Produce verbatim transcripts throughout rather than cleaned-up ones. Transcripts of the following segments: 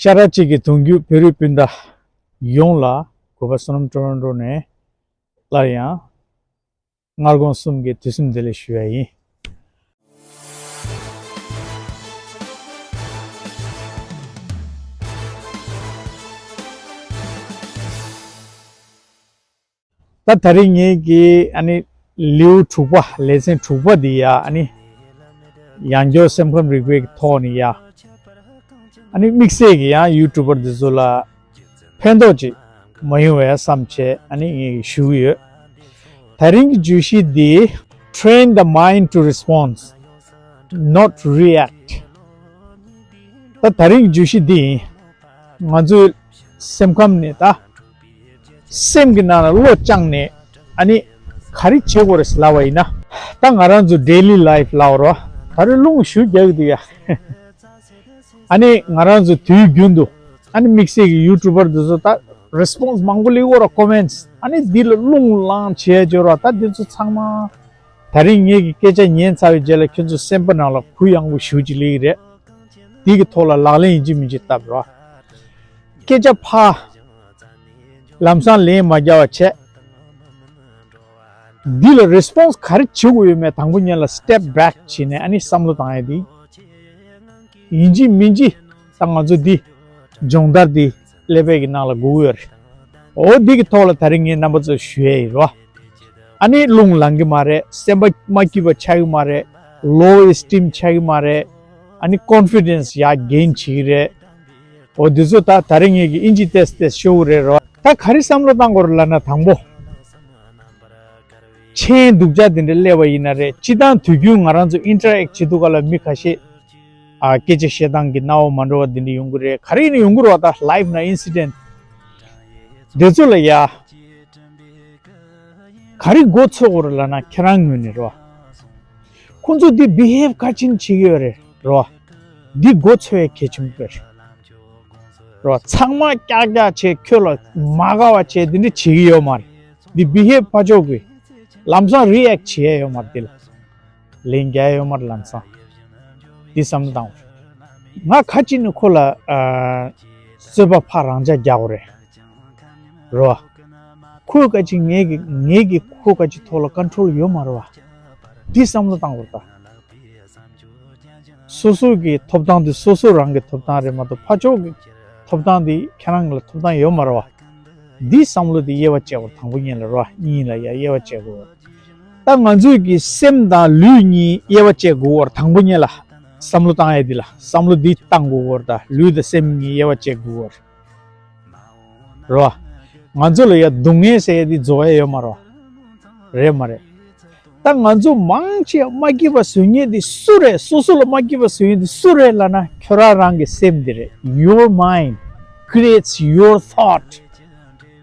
ཤ་ཁྲག་གཅིག་གི་གདུང་རྒྱུད་བོད་རིགས་སྤུན་ཟླ་ཡོངས་ལ་གུས་པ་བསོད་ནམས་ཊོ་རོན་ཊོ་ནས་སླར་ཡང་སྔར་དགོང་གསུམ་གྱི་དུས་གསུམ་བདེ་ལེགས་ཞུ་ཡ་ཡིན། ད་ད་རིང་ངེད་ཀྱི་ཨ་ནི་ལེའུ་དྲུག་པ་ལེ་ཚན་དྲུག་པ་འདི་ཡ་ཨ་ནི་ཡང་བསྐྱར་སེམས་ཁམས་རིག་པའི་ཐོག་ནས་ཡ་ཨ་ནི་དམིགས་བསལ་གྱི་ཡང་ཡུ་ཊུབ་པར་འདི་ཚོ་ལ་ཕན་ཐོགས་ཅིག་མ་ཡོང་བས་བསམ་བྱས་ཨ་ནི་ངས་ཞུ་གི་ཡོད། ད་རིང་གི་བརྗོད་གཞི་འདི། Train the mind to respond, not react. ད་ད་རིང་གི་བརྗོད་གཞི་འདི་ཡིན། ང་ཚོའི་སེམས་ཁམས་ནས་ད་སེམས་ཀྱི་ནང་ལ་བློ་བཅངས་ནས་ཨ་ནི་ག་རེ་བྱེད་དགོས་རེད་ལབ་པ་ཡིན་ན། ད་ང་རང་ཚོ་daily life ལབ་རོ། ད་རེས་རླུང་ཞུ་རྒྱག་གི་འདུག་ཡ། ཨ་ནི་ང་རང་ཚོ་དུས་རྒྱུན་དུ་ཨ་ནི་དམིགས་བསལ་གྱི་ཡུ་ཊུབ་པར་འདི་ཚོ་ད་རེ་སི་པོན་སི་མང་པོ་སླེབས་ཀྱི་ཡོད་རེད། ཀོ་མེན་ཊི་སི་ཨ་ནི་འདི་ལ་རླུང་ལངས་བྱས་བྱས་རོ། ད་འདི་ཚོ་ཚང་མ་ད་རིང་ངེད་ཀྱི་སྐད་ཆ་ཉན་ཚར་བའི་རྗེས་ལ་ཁྱོད་ཚོ་སེམས་པ་ནང་ལ་གུ་ཡངས་པོ་ཞེ་པོ་ཅིག་སླེབས་ཀྱི་རེད། འདི་གི་ཐོག་ལ་ལག་ལེན་ཡིན་གཅིག་མིན་གཅིག་བཏབ་རོ། སྐད་ཆ་ཕར་ལམ་སང་ལན་མ་རྒྱག་པ་བྱས། འདི་ལ་རེ་སི་པོན་སི་ག་རེ་བྱེད་དགོས་ཡོད་མེད་དང་པོ་ཉིད་ལ་སི་ཊེབ་བེག་བྱས་ནས་ཨ་ནི་བསམ་བློ་བཏང་ཡ་འདི། ཡིན་གཅིག་མིན་གཅིག་ད་ང་ཚོ་འདི་སྦྱོང་བརྡར་འདི་ཀླད་པའི་གི་ནང་ལ་དགོས་ཀྱི་ཡོད་རེད། འོ་འདི་གི་ཐོག་ལ་ད་རིང་ངས་རྣམ་པ་ཚོར་ཞུ་ཡ་ཡིན་རོ། ཨ་ནི་རླུང་ལངས་གི་མ་རེད། སེམས་པ་མ་སྐྱིད་པ་ཆགས་གི་མ་རེད། ལོ་ཨེ་སི་ཊིམ་ཆགས་གི་མ་རེད། ཨ་ནི་ཀོན་ཕི་ཌེན་སི་ཡར་གེན་བྱེད་ཀྱི་རེད། འོ་འདི་ཚོ་ད་ད་རིང་ངེད་ཀྱི་ཨིན་ཇི་ཏོག་ཙམ་ཤོད་ཀྱི་རེད་རོ། ད་ག་རེ་བསམ་བློ་བཏང་དགོས་རེད་ལབ་ན་དང་པོ། མཆན་སྡུག་ཅག་དེ་འདྲ་སླེབས་པ་ཡིན་ན་རེད། སྤྱིར་བཏང་དུས་རྒྱུན་ང་རང་ཚོ་ཨིན་ཊར་ཨེག་བྱེད་དུས་སྒང་ལ་མི་ཁ་ཤས་ཨ་སྐད་ཆ་བཤད་སྟངས་ཀྱི་སྣང་བ་མ་འགྲོ་བ་དེ་འདྲ་ཡོང་གི་རེད། ག་རེ་ཡིན་ན་ཡོང་གི་རེད་བ། ད་ལའིབ་ནང་ཨིན་སི་ཌེན་ཊི་དེ་ཚོ་ལ་ཡ་ག་རེ་མགོ་ཚོད་དགོས་རེད་ལབ་ན་ཁྱེད་རང་ངོས་ནས་རེད་བ། ཁོང་ཚོ་འདི་བི་ཧེབ་ག་ཅིན་བྱེད་ཀྱི་ཡོད་རེད་རོ། འདི་མགོ་ཚོས་གལ་ཆེན་པོ་རེད་རོ། ཚང་མ་ཀྱག་ཀྱག་བྱས་ཁྱོད་ལ་མ་དགའ་བ་བྱས་འདི་འདྲ་བྱེད་ཀྱི་ཡོད་མ་རེད། འདི་བི་ཧེབ་ཕར་ཕྱོགས་ཀྱིས་ལམ་སང་རི་ཨེག་བྱེད་ཡ་ཡོད་མ་རེད། འདི་ལ་ལན་རྒྱག་ཡ་ཡོད་མ་རེད། ལམ་སང་འདི་བསམ་བློ་བཏང་དགོས། ང་ག་ཅིན་ནས་ཁོ་ལ་ཨ་རྩོད་པ་ཕར་རང་འཇགས་རྒྱག་དགོས་རེད། རེད་བ། ཁོས་ག་ཅིག་ངེད་ཀྱི་ངེད་ཀྱི་ཁོ་ག་ཅིག་ཐོག་ལ་ཀོན་ཊོལ་ཡོད་མ་རེད་བ། འདི་བསམ་བློ་བཏང་དགོས་ད། སོ་སོ་གི་ཐོབ་ཐང་དེ་སོ་སོ་རང་གི་ཐོབ་ཐང་རེད་མ་གཏོགས་ཕར་ཕྱོགས་ཀྱི་ཐོབ་ཐང་དེ་ཁྱེད་རང་ལ་ཐོབ་ཐང་ཡོད་མ་རེད་བ། འདི་བསམ་བློ་དེ་དབྱེ་བ་བཅད་དགོས་དང་པོ་ཉིད་ལ་རེད་བ། གཉིས་ལ་ཡ་དབྱེ་བ་བཅད་དགོས། ད་ང་ཚོས་ཀྱི་སེམས་དང་ལུས་གཉིས་དབྱེ་བ་བཅད་དགོས་བར་དང་པོ་ཉིད་ལ་བསམ་བློ་བཏང་ཡ་འདི་ལ་བསམ་བློ་འདི་བཏང་དགོས་བར་ད་ལུས་དང་སེམས་གཉིས་དབྱེ་བ་བཅད་དགོས་བར། རེད་བ། ང་ཚོ་ལ་ཡ་སྡུག་བསྔལ་ཟེར་ཡ་འདི་རྫོགས་ཡ་ཡོད་མ་རེད་བ། རེད་མ་རེད། ད་ང་ཚོ་མང་ཆེ་མ་སྐྱིད་པ་བཟོ་མཁན་འདི་སུ་རེད། སོ་སོ་ལ་མ་སྐྱིད་པ་བཟོ་མཁན་འདི་སུ་རེད་ལབ་ན་ཁྱོད་རང་རང་གི་སེམས་འདི་རེད། Your mind creates your thought.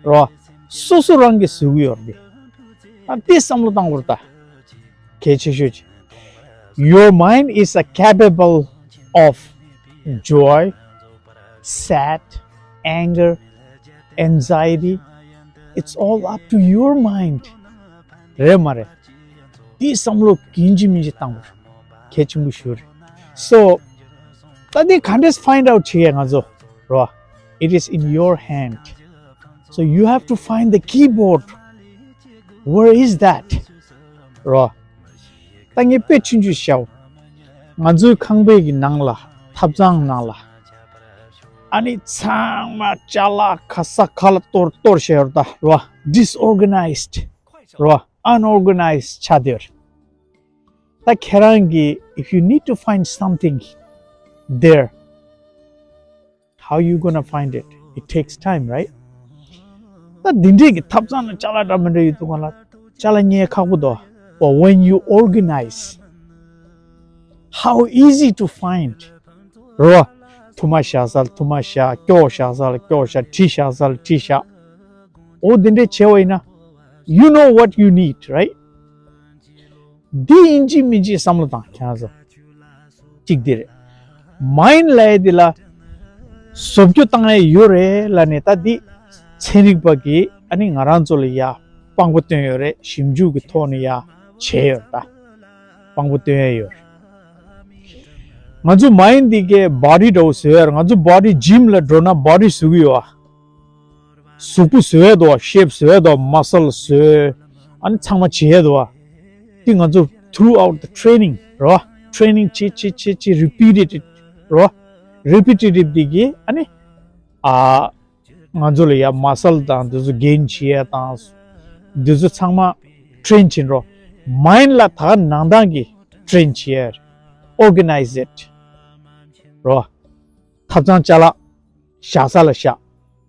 རེད་བ། སོ་སོ་རང་གིས་བཟོ་གི་ཡོད་རེད། ད་འདི་བསམ་བློ་བཏང་དགོས་རེད་ད། གལ་ཆེ་ཤོས་ཅིག Your mind is a capable of joy, sad, anger, anxiety. It's all up to your mind. རེད་མ་རེད། འདི་བསམ་བློ་གིན་ཅི་མིན་ཅི་བཏང་དགོས་རེད། གལ་ཆེན་པོ་ཞིག་རེད། So ད་འདི་ག་འདྲས་find out བྱེད་ཡ་ང་ཚོ་རེད་བ། It is in your hand. So you have to find the keyboard. Where is that? རེད་བ། ད་ངས་དཔེ་ཆུང་ཆུང་བཤད། ང་ཚོའི་ཁང་པའི་གི་ནང་ལ་ཐབ་ཚང་ནང་ལ་ཨ་ནི་ཚང་མ་ཅ་ལག་ག་ས་ག་ལ་གཏོར་གཏོར་བྱས་ཡོད་རེད་ད་རེད་བ། Disorganized རེད་བ། Unorganized ཆགས་བསྡད་ཡོད་རེད། ད་ཁྱེད་རང་གིས if you need to find something there, how you gonna find it? It takes time, right? ད་འདི་འདྲས་ཀྱི་ཐབ་ཚང་ལ་ཅ་ལག་འདྲ་མི་འདྲ་ཡོད་དུས་སྒང་ལ་ཅ་ལག་རྙེད་ཁག་པོ་འདུག But when you organize, how easy to find. རེད་བ། ཐུར་མ་བཞག་ས་ལ་ཐུར་མ་བཞག་སྐྱོགས་བཞག་ས་ལ་སྐྱོགས་བཞག་གྲི་བཞག་ས་ལ་གྲི་བཞག་འོ་འདི་འདྲས་བྱས་པ་ཡིན་ན། You know what you need, right? འདི་ཡིན་གཅིག་མིན་གཅིག་བསམ་བློ་བཏང་ཁྱེད་རང་ཚོ། གཅིག་འདི་རེད། མའིན་ལབ་ཡ་འདི་ལ་བཟོ་བཅོས་བཏང་ཡ་ཡོད་རེད་ལབ་ནས་ད་འདི་ཚན་རིག་པ་གིས་ཨ་ནི་ང་རང་ཚོ་ལ་ཡ་དཔང་པོ་བཏོན་ཡོད་རེད། ཞིབ་འཇུག་གི་ཐོག་ནས་ཡ་བྱས་ཡོད་རེད་ད། དཔང་པོ་བཏོན་ཡ་ཡོད་རེད། ང་ཚོ་མའིན་འདི་གའི་བོ་ཌི་འདྲ་བོ་བཟོ་ཡ་རེད། ང་ཚོ་བོ་ཌི་ཇིམ་ལ་འགྲོ་ན་བོ་ཌི་བཟོ་གི་ཡོད་ཨ། གཟུགས་པོ་བཟོ་ཡ་འདུག་ཨ། ཤེབ་བཟོ་ཡ་འདུག་ཨ། མ་སལ་བཟོ། ཨ་ནི་ཚང་མ་བྱེད་ཡ་འདུག་ཨ། འདི་ང་ཚོ་throughout the training རེད་བ། ཊེ་ནིང་བྱེད་བྱེད་བྱེད་བྱེད་རི་པི་ཊེ་ཊིབ་རེད་བ། རི་པི་ཊེ་ཊིབ་འདི་གིས་ཨ་ནི་ཨ། ང་ཚོ་ལ་ཡ་མ་སལ་དང་འདི་ཚོ་གེན་བྱེད་ཡ་དང་། འདི་ཚོ་ཚང་མ་ཊེན་བྱེད་འགྲོ། མའིན་ལ་ད་ག་ནང་བཏང་གི་ཊེན་བྱེད་ཡ་རེད། ཨོར་ག་ནའི་ཛེ་ཊི་རོ། ཐབ་ཚང་ཅ་ལག་བཞག་ས་ལ་བཞག་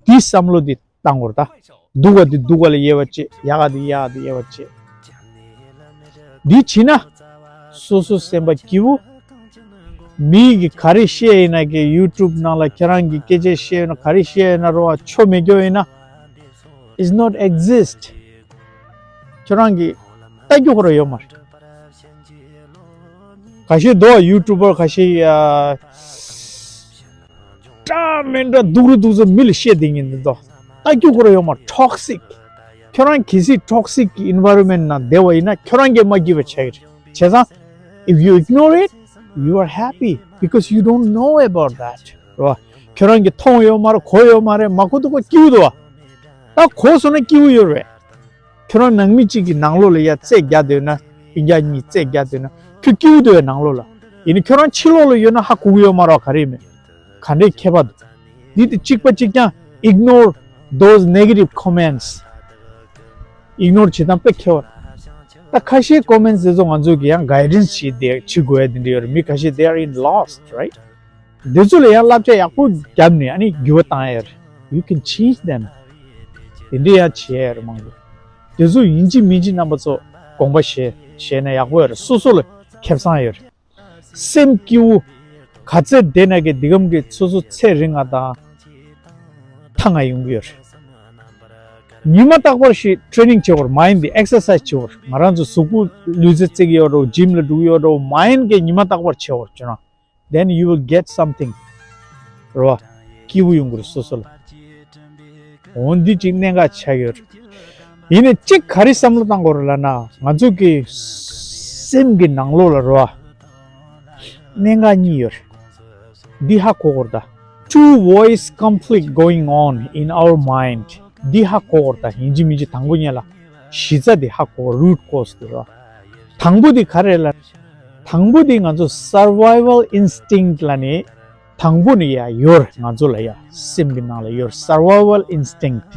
འདི་བསམ་བློ་འདི་བཏང་དགོས་རེད་ད། སྡུག་ག་འདི་སྡུག་ག་ལ་དབྱེ་བ་བྱེད། ཡག་ག་འདི་ཡག་ག་འདི་དབྱེ་བ་བྱེད། འདི་བྱེད་ན་སོ་སོ་སེམས་པ་སྐྱིད་པོ། མི་གིས་ག་རེ་བཤད་ཡིན་ན་གི་ཡུ་ཊུབ་ནང་ལ་ཁྱེད་རང་གིས་སྐད་ཆ་བཤད་ཡོད་ན་ག་རེ་བཤད་ཡོད་ན་རོ་ཨ་ཆོ་མེད་རྒྱུ་ཡིན་ན། It's not exist. ཁྱོད་རང་གིས་ལྟ་རྒྱུ་ཁོ་རང་ཡོད་མ་རེད། ཁ་ཤས་འདུག་ཡུ་ཊུབ་པར་ཁ་ཤས་ཡ། འདྲ་མི་འདྲ་སྡུག་རུ་སྡུག་ཚོ་མི་ལ་བཤད་བསྡད་མཁན་འདི་ཚོ། ལྟ་རྒྱུ་ཁོ་རང་ཡོད་མ་རེད། ཊོག་སིག་ཁྱོད་རང་གལ་སྲིད་ཊོག་སིག་གི་ཨེན་ཝའི་རོན་མེན་ཊི་ནང་བསྡད་པ་ཡིན་ན་ཁྱོད་རང་གིས་མ་སྐྱིད་པ་ཆགས་ཀྱི་རེད། བྱས་ཙང་། If you ignore it, you are happy because you don't know about that. རེད་བ། ཁྱོད་རང་གིས་མཐོང་ཡོད་མ་རེད། གོ་ཡོད་མ་རེད། མ་གོ་འདུག་ག་སྐྱིད་པོ་འདུག་བ། ད་གོ་སོང་ན་སྐྱིད་པོ་ཡོད་རེད། ཁྱོད་རང་ནང་མི་གཅིག་གི་ནང་ལོགས་ལ་ཡ་རྩེད་རྒྱག་སྡོད་ན། སྤུན་ཀྱག་གཉིས་རྩེད་རྒྱག་སྡོད་ན་ཁྱོད་སྐྱིད་པོ་འདུག་བས་ནང་ལོགས་ལ། ཡིན་ནའི་ཁྱོད་རང་ཕྱི་ལོགས་ལ་ཡོད་ན་ཧ་གོ་གི་ཡོད་མ་རེད་བ། ག་རེ་ཡིན་མིན། ག་འདྲའི་ཁྱད་པར་འདུག་འདི་དེ་གཅིག་པ་གཅིག་རྐྱང་། Ignore those negative comments. ཨིག་ནོར་བྱེད་སྟངས་དཔེ་ཁྱད་པར། ད་ཁ་ཤས་ཀོ་མེན་ཊི་དེ་ཚོ་ང་ཚོ་གི་ཡང་གའི་ཌེན་སི་བྱེད་དེ་བྱེད་དགོས་ཡ་དེ་འདྲ་ཡོད་རེད། མི་ཁ་ཤས་they are in lost, right? དེ་ཚོ་ལ་ཡང་བསླབ་བྱ་ཡག་པོ་བརྒྱབ་ནས་ཨ་ནི་འགྱུར་བ་བཏང་ཡ་རེད། You can change them. དེ་འདྲ་ཡང་བྱེད་ཡ་རེད་མང་པོ། དེ་ཚོ་ཡིན་གཅིག་མིན་གཅིག་རྣམ་པ་ཚོ་དགོངས་པ་བཞེས་བཞེས་ན་ཡག་པོ་ཡོད་རེད། སོ་སོ་ལ་ཁེ་བཟང་ཡོད་རེད། སེམས་སྐྱིད་པོ། ག་ཚད་བསྡད་ན་གི་འདི་གམ་གི་སོ་སོ་ཚེ་རིང་ང་དང་ཐང་ང་ཡོང་གི་ཡོད་རེད། ཉི་མ་རྟག་པར་ཞིག་ཊེ་ནིང་བྱེད་དགོས་རེད། མའིན་ཌི་ཨེག་སར་སའི་ཛི་བྱེད་དགོས་རེད། ང་རང་ཚོ་གཟུགས་པོ་ལུས་རྩལ་རྩེ་གི་ཡོད་རེད། ཇིམ་ལ་འགྲོ་གི་ཡོད་རེད། མའིན་ཌི་གི་ཉི་མ་རྟག་པར་བྱེད་དགོས་རེད་ཁྱོད་རང་། Then you will get something. རེད་བ། སྐྱིད་པོ་ཡོང་གི་རེད་སོ་སོ་ལ། འོ་འདི་གཅིག་གནད་འགག་ཆགས་ཡོད་རེད། ཡིན་ནའི་གཅིག་ག་རེ་བསམ་བློ་བཏང་དགོས་རེད་ལབ་ན་ང་ཚོ་གི་སེམས་ཀྱི་ནང་ལོགས་ལ་རེད་བ། གནད་འགག་གཉིས་ཡོད་རེད། འདི་ཧ་གོ་དགོས་རེད་ད། Two voice conflict going on in our mind. འདི་ཧ་གོ་དགོས་རེད་ད། ཡིན་གཅིག་མིན་གཅིག་དང་པོ་ཉིད་ལ་གཞི་རྩ་འདི་ཧ་གོ་དགོས་རེད། རུ་ཊི་ཀོ་ཛི་འདི་རེད་བ། དང་པོ་འདི་ག་རེ་ལབ། དང་པོ་འདི་ང་ཚོ་survival instinct ལབ་ནས། དང་པོ་ནི་ཡ་ཡོད་རེད། ང་ཚོ་ལ་ཡ་སེམས་ཀྱི་ནང་ལ་ཡོད་རེད། survival instinct.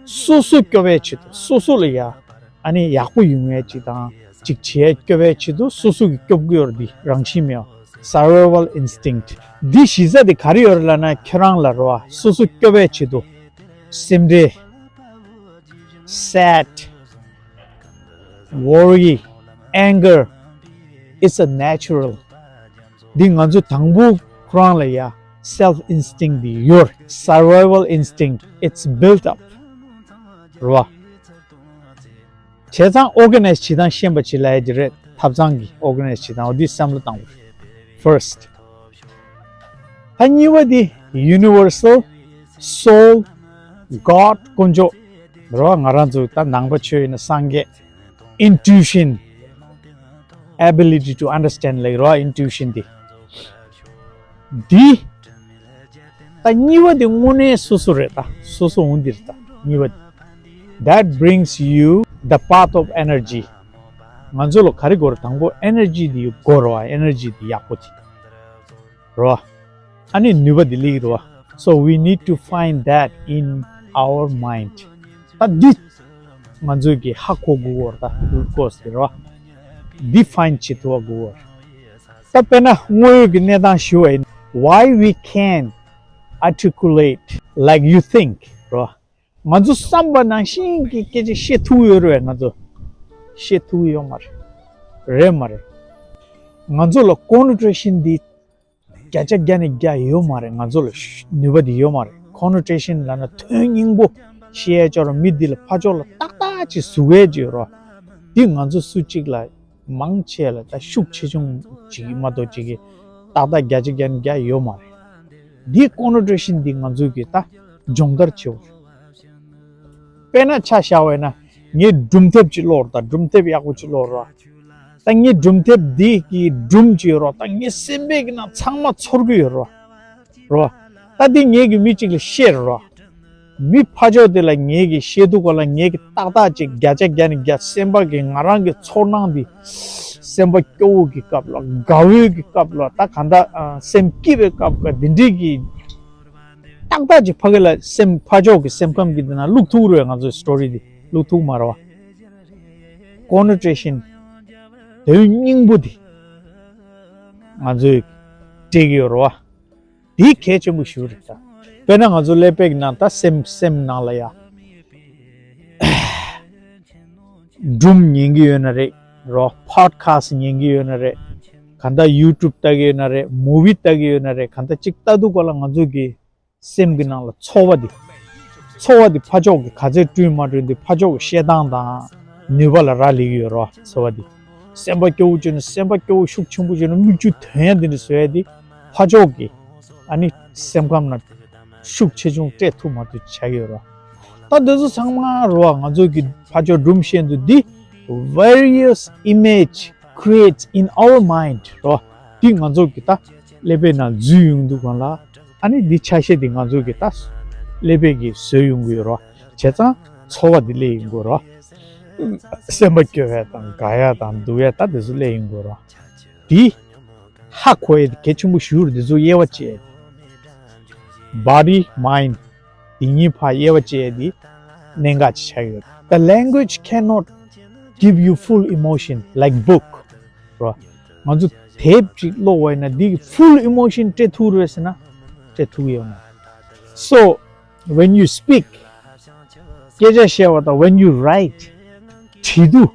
སོ་སོ་སྐྱོབ་པའི་ཆེད་དུ་སོ་སོ་ལ་ཡ་ཨ་ནི་ཡག་པོ་ཡོང་ཡ་ཅིག་དང་ཅིག་བྱེད་སྐྱོབ་པའི་ཆེད་དུ་སོ་སོ་གི་སྐྱོབ་དགོས་ཡོད་རེད། འདི་རང་བཞིན་མེད་པ། survival instinct. འདི་གཞི་རྩ་འདི་ག་རེ་ཡོད་རེད་ལབ་ན་ཁྱོད་རང་ལ་རེད་བ། སོ་སོ་སྐྱོབ་པའི་ཆེད་དུ་སེམས་ཁྲལ། sad, worry, anger, it's a natural. འདི་ང་ཚོ་དང་པོ་ཁོ་རང་ལ་ཡ་self instinct འདི་ཡོད་རེད། survival instinct, it's built up. རེད་བ། བྱས་ཙང་ཨོར་ག་ནའི་ཛི་བྱེད་སྟངས་ཤེས་པ་ཅིག་ལབ་ཡ་འདི་རེད། ཐབ་ཚང་གི་ཨོར་ག་ནའི་ཛི་བྱེད་སྟངས་འོ་འདི་བསམ་བློ་བཏང་དགོས་རེད། First. ད་གཉིས་པ་འདི་universal soul, God དཀོན་མཆོག་རེད་བ། ང་རང་ཚོ་ད་ནང་པ་ཆོས་ཡིན་ན་སངས་རྒྱས། intuition, ability to understand ལབ་རེད་བ། intuition འདི། འདི། ད་གཉིས་པ་འདི་དངོས་གནས་སོ་སོ་རེད་ད། སོ་སོ་འོང་འདི་རེད་ད་གཉིས་པ་འདི། That brings you the path of energy. ང་ཚོ་ལ་ག་རེ་དགོས་རེད། དང་པོ་ཨེ་ནར་ཇི་འདི་དགོས་རེད་བ། ཨེ་ནར་ཇི་འདི་ཡག་པོ་འདི་རེད་བ། ཨ་ནི་ནུས་པ་འདི་སླེབས་ཀྱི་རེད་བ། So we need to find that in our mind. ད་འདི་ང་ཚོས་ཀྱི་ཧ་གོ་དགོས་རེད་ད། རུ་ཊི་ཀོ་ཛི་འདི་རེད་བ། འདི་ཕའིན་བྱེད་ཐུབ་པ་དགོས་རེད། ད་དཔེར་ན་དངོས་ཡོད་ཀྱི་གནས་སྟངས་ཞུ་བ་ཡིན། Why we can't articulate like you think རེད་བ། ང་ཚོ་བསམ་པ་ནང་བཞིན་གྱི་སྐད་ཆ་བཤད་ཐུབ་ཡོད་རེད་བས། ང་ཚོ་བཤད་ཐུབ་ཡོད་མ་རེད། རེད་མ་རེད། ང་ཚོ་ལ་ཀོ་ནོ་ཊེ་ཤན་འདི་བརྒྱ་ཆ་བརྒྱ་ནས་བརྒྱ་ཡོད་མ་རེད། ང་ཚོ་ལ་ནུས་པ་འདི་ཡོད་མ་རེད། ཀོ་ནོ་ཊེ་ཤན་ལབ་ན་དོན་སྙིང་པོ་བཤད་ཡ་ཅོག་ར་མི་འདི་ལ་ཕ་ཕྱོགས་ལ་ཏག་ཏག་ཅིག་ཟུག་ཡས་ཅིག་ཡོད་རེད་བ། འདི་ང་ཚོ་སུ་གཅིག་ལ་མང་ཆེ་ལ་ད་ཤུགས་ཆེ་ཆུང་ཅིག་མ་གཏོགས་ཅིག་གི་ཏག་ཏག་བརྒྱ་ཆ་བརྒྱ་ནས་བརྒྱ་ཡོད་མ་རེད། འདི་ཀོ་ནོ་ཊེ་ཤན་འདི་ང་ཚོ་གི་ད་སྦྱོང་བརྡར་བྱེད་དགོས་རེད། དཔེར་ན་ཆ་བཞག་པ་ཡིན་ན་ངས་སྒྲུང་དེབ་ཅིག་ཀློག་རེད་ད། སྒྲུང་དེབ་ཡག་པོ་ཅིག་ཀློག་རེད་བ། ད་ངའི་སྒྲུང་དེབ་འདི་གི་སྒྲུང་ཅིག་ཡོད་རོ། ད་ངའི་སེམས་པའི་གི་ནང་ཚང་མ་ཚོར་གི་ཡོད་རོ། རོ། ད་འདི་ངས་གི་མི་གཅིག་ལ་བཤད་རོ། མི་ཕ་ཕྱོགས་དེ་ལ་ངས་གི་བཤད་དུས་ག་ལ་ངས་གི་ཏག་ཏག་ཅིག་བརྒྱ་ཆ་བརྒྱ་ནས་བརྒྱ་སེམས་པ་གི་ང་རང་གི་ཚོར་སྣང་འདི། སེམས་པ་སྐྱོ་བོ་གི་སྐབས་ལ། དགའ་བོའི་གི་སྐབས་ལ། ད་ག་འདྲ་ཨ་སེམས་སྐྱིད་པའི་སྐབས་ཀ་འདི་འདྲའི་གི་ཏག་ཏག་ཅིག་ཕ་གི་ལ་སེམས་ཕ་ཕྱོགས་ཀྱི་སེམས་ཁམས་ཀྱི་འདི་ན་བླུག་ཐུག་རོགས། ང་ཚོའི་སི་ཊོ་རི་འདི་བླུག་ཐུག་མ་རེད་བ། ཀོ་ནོ་ཊེ་ཤན་དོན་སྙིང་པོ་འདི་ང་ཚོས་སྤྲད་ཀྱི་ཡོད་རེད་བ། འདི་གལ་ཆེན་པོ་ཞིག་རེད་ད། དཔེར་ན་ང་ཚོ་ཀླད་པའི་ནང་ད་སེམས་སེམས་ནང་ལ་ཡ། སྒྲུང་ཉན་གྱི་ཡོད་ན་རེད། རོ། པོ་ཌི་ཁ་སི་ཊི་ཉན་གྱི་ཡོད་ན་རེད། ག་འདྲ་ཡུ་ཊུབ་ལྟ་གི་ཡོད་ན་རེད། མུ་ཝི་ལྟ་གི་ཡོད་ན་རེད། ག་འདྲ་ཅིག་ལྟ་དུས་ག་ལ་ང་ཚོ་གི་སེམས་ཀྱི་ནང་ལ་ཚོར་བ་འདི། ཚོར་བ་འདི་ཕ་ཕྱོགས་ཀྱི་ག་ཚད་བསྐྲུན་མ་བསྐྲུན་འདི་ཕ་ཕྱོགས་ཀྱི་བཤད་སྟངས་དང་ནུས་པ་ལ་རག་ལས་ཀྱི་ཡོད་རོ། ཚོར་བ་འདི། སེམས་པ་སྐྱོ་བོ་བྱུང་ན། སེམས་པ་སྐྱོ་བོ་ཤུགས་ཆེན་པོ་བྱུང་ན། མིག་ཆུ་ཐོན་ཡ་འདི་འདྲ་བཟོ་ཡ་འདི་ཕ་ཕྱོགས་ཀྱི་ཨ་ནི་སེམས་ཁམས་ན་ཤུགས་ཆེ་ཆུང་སྤྲད་ཐུབ་མ་ཐུབ་ཆགས་ཡོད་རོ། ད་འདི་ཚོ་ཚང་མ་རོ། ང་ཚོ་གི་ཕ་ཕྱོགས་སྒྲུང་བཤད་དུས་འདི་various image creates in our mind རོ། འདི་ང་ཚོ་གི་ད་ཀླད་པའི་ནང་འཛུལ་ཡོང་དུས་ག་ལ། ཨ་ནི་འདི་ཆ་ཤས་འདི་ང་ཚོ་གི་ད་ཀླད་པའི་གི་བཟོས་ཡོང་གི་ཡོད་རོ། བྱས་ཙང་ཚོར་བ་འདི་སླེབས་ཡོང་གི་རོ། སེམས་པ་སྐྱོ་བ་དང་དགའ་ཡ་དང་སྡུག་ཡ་ད་འདི་ཚོ་སླེབས་ཡོང་གི་རོ། འདི་ཧ་གོ་ཡ་འདི་གལ་ཆེན་པོ་ཞིག་རེད། འདི་ཚོ་དབྱེ་བ་བཅད། body mind འདི་གཉིས་ཕར་དབྱེ་བ་བཅད་དེ་གནད་འགག་ཅིག་ཆགས་ཡོད། The language cannot give you full emotion like book རོ། ང་ཚོ་དེབ་ཅིག་ཀློག་པ་ཡིན་ན་འདི་གི་full emotion སྤྲད་ཐུབ་རེད་ཟེར་ན་སྤྲད་ཐུབ་ཡོད་མ་རེད། So when you speak སྐད་ཆ་བཤད་པ་དང་། when you write བྲིས་དུས།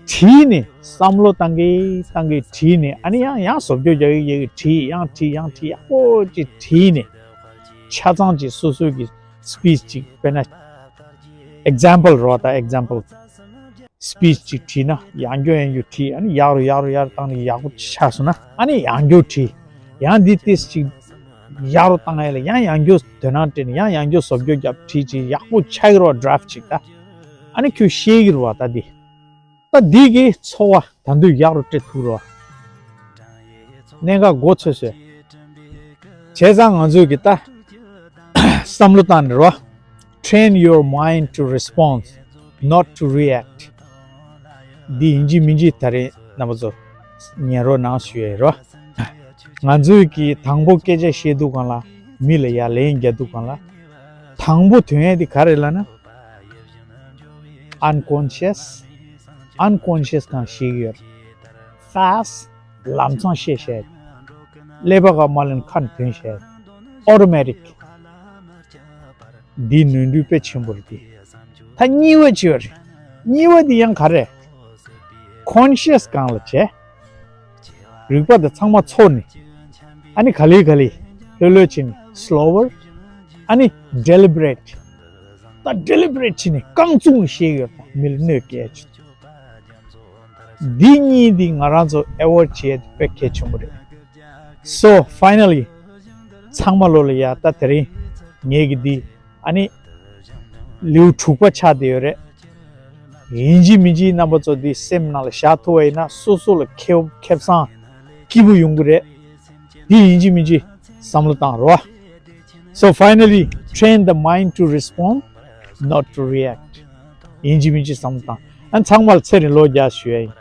བྲིས་ནས་བསམ་བློ་བཏང་གི་བཏང་གི་བྲིས་ནས། ཨ་ནི་ཡང་ཡང་བཟོ་བཅོས་རྒྱག་གི་རྒྱག་གི་བྲིས། ཡང་བྲིས་ཡང་བྲིས། ཡག་པོ་ཅིག་བྲིས་ནས་ཆ་ཚང་ཅིག་སོ་སོའི་གི་སི་པི་ཆི་ཅིག་དཔེར་ན་ཨེག་ཛམ་པལ་རོ། ད་ཨེག་ཛམ་པལ་སི་པི་ཆི་ཅིག་བྲིས་ན་ཡང་བསྐྱར་ཡང་བསྐྱར་བྲིས། ཨ་ནི་ཡག་རུ་ཡག་རུ་ཡག་རུ་བཏང་ནས་ཡག་པོ་ཆགས་སོང་ན། ཨ་ནི་ཡང་བསྐྱར་བྲིས། ཡང་འདི་ཏོག་ཙམ་ཅིག་ཡག་རུ་བཏང་ཡ་ལ་ཡང་ཡང་བསྐྱར་དོ་སྣང་སྤྲད་ནས་ཡང་ཡང་བསྐྱར་བཟོ་བཅོས་རྒྱབ་བྲིས་ཅིག་ཡག་པོ་ཆགས་ཀྱི་རོ། ཌ་རཕ་ཊི་ཅིག་ད། ཨ་ནི་ཁྱོད་ཤེས་ཀྱི་རེད་བ། ད་འདི། ད་འདི་གི་ཚོར་བ་ད་དུང་ཡག་རུ་སྤྲད་ཐུབ་རོ། གནད་འགག་མགོ་ཚོས་བཟོས། བྱས་ཙང་ང་ཚོས་གི་ད་བསམ་བློ་བཏང་ནས་རོ། Train your mind to respond, not to react. འདི་ཡིན་གཅིག་མིན་གཅིག་ད་རེས་རྣམ་པ་ཚོ་ཉན་རོགས་གནང་ཞུ་ཡ་ཡིན་རོ། ང་ཚོས་གི་དང་པོ་སྐད་ཆ་བཤད་དུས་ག་ལ། མི་ལ་ཡ་ལན་རྒྱག་དུས་ག་ལ། དང་པོ་ཐོན་ཡ་དེ་ག་རེ་ལབ་ན། unconscious, unconscious གང་ཞིག་ཡོད། fast ལམ་སང་བཤད་བཤད། ཀླད་པ་ག་མ་ལེན་ཁ་ནས་ཐོན་བཤད། automatic འདི་ནོར་འཁྲུལ་དཔེ་ཆེན་པོ་རེད་དེ། ད་གཉིས་པ་ཅིག་ཡོད་རེད། གཉིས་པ་འདི་ཡང་ག་རེ། conscious གང་ལ་བྱས། རིག་པ་དེ་ཚང་མ་ཚོར་ནས། ཨ་ནི་ག་ལེ་ག་ལེ་ལྷོད་ལྷོད་བྱས་ནས་slower ཨ་ནི་deliberate ད་deliberate བྱས་ནས་རྐང་བཙུགས་ནས་བཤད་ཡོད་པ་མི་ལ་གནོད་སྐྱེལ་ཆེད། འདི་གཉིས་འདི་ང་རང་ཚོ་ཨེ་ཝོ་ཌི་བྱེད་ཡ་དེ་དཔེ་གལ་ཆེན་པོ་རེད། So finally ཚང་མ་ལོ་ལ་ཡ་ད་དེ་རིང་ངས་ཀྱི་འདི་ཨ་ནི་ལེའུ་དྲུག་པ་ཆགས་བསྡད་ཡོད་རེད། ཡིན་གཅིག་མིན་གཅིག་རྣམ་པ་ཚོ་འདི་སེམས་ནང་ལ་བཞག་ཐུབ་པ་ཡིན་ན་སོ་སོ་ལ་ཁེ་ཁེ་བཟང་སྐྱིད་པོ་ཡོང་གི་རེད། འདི་ཡིན་གཅིག་མིན་གཅིག་བསམ་བློ་བཏང་རོགས། So finally train the mind to respond, not to react. ཡིན་གཅིག་མིན་གཅིག་བསམ་བློ་བཏང་། ཨ་ཚང་མ་ལ་ཚེ་རིང་ལོ་བརྒྱ་ཞུ་ཡ་ཡིན།